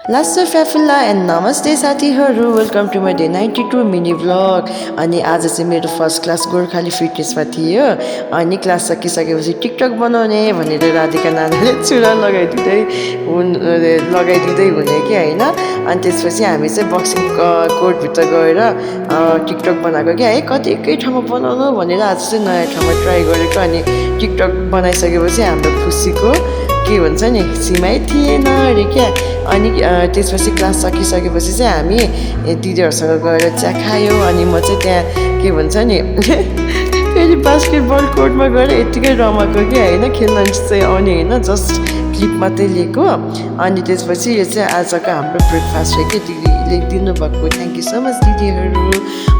लासो फ्याफुल्ला एन्ड नमस्ते साथीहरू welcome to my day 92 mini vlog. अनि आज चाहिँ मेरो फर्स्ट क्लास गोर्खाली फिटनेसमा थियो। अनि क्लास सकिसकेपछि टिकटक बनाउने भनेर राधिका नानाले चुरा लगाइदिँदै हुने कि होइन। अनि त्यसपछि हामी चाहिँ बक्सिङ कोर्टभित्र गएर टिकटक बनाएको कि है। कति एकै ठाउँमा बनाउनु भनेर आज चाहिँ नयाँ ठाउँमा ट्राई गरेको। अनि टिकटक बनाइसकेपछि हाम्रो खुसीको के भन्छ नि सीमै थिएन अरे क्या। अनि त्यसपछि क्लास सकिसकेपछि चाहिँ हामी दिदीहरूसँग गएर चिया खायो। अनि म चाहिँ त्यहाँ के भन्छ नि फेरि बास्केटबल कोर्टमा गएर यत्तिकै रमाएको कि होइन। खेल्न चाहिँ आउने होइन, जस्ट क्लिप मात्रै लिएको। अनि त्यसपछि यो चाहिँ आजको हाम्रो ब्रेकफास्ट हो कि दिदीले दिनुभएको। थ्याङ्क यू सो मच दिदीहरू।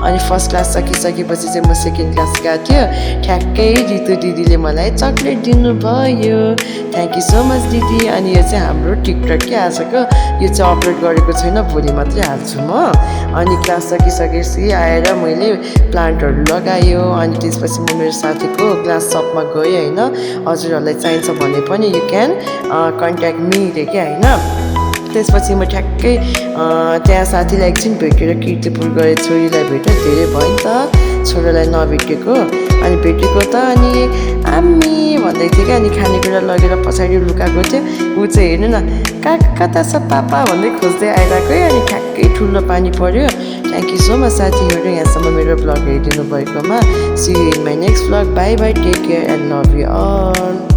अनि फर्स्ट क्लास सकिसकेपछि चाहिँ म सेकेन्ड क्लास गएको थियो। ठ्याक्कै रितु दिदीले मलाई चक्लेट दिनुभयो। थ्याङ्क यू सो मच दिदी। अनि यो चाहिँ हाम्रो टिकटक के आजको, यो चाहिँ अपलोड गरेको छैन, भोलि मात्रै हाल्छु म। अनि क्लास सकिसकेपछि आएर मैले प्लान्टहरू लगायो। अनि त्यसपछि म मेरो साथीको ग्लास सपमा गएँ होइन। हजुरहरूलाई चाहिन्छ भने पनि यु क्यान कन्ट्याक्ट मी रे क्या होइन। त्यसपछि म ठ्याक्कै त्यहाँ साथीलाई एकछिन भेटेर कीर्तिपुर गएँ। छोरीलाई भेटेँ, धेरै भयो नि त छोरालाई नभेटेको। अनि भेटेको त अनि आम्मी भन्दै थियो क्या। अनि खानेकुरा लगेर पछाडि लुकाएको थियो। ऊ चाहिँ हेर्नु न कता छ पापा भन्दै खोज्दै आइरहेको। अनि ठ्याक्कै ठुलो पानी पऱ्यो। थ्याङ्क यू सो मच साथीहरू यहाँसम्म मेरो भ्लग हेरिदिनु भएकोमा। See you in my next vlog. Bye bye, take care and love you all.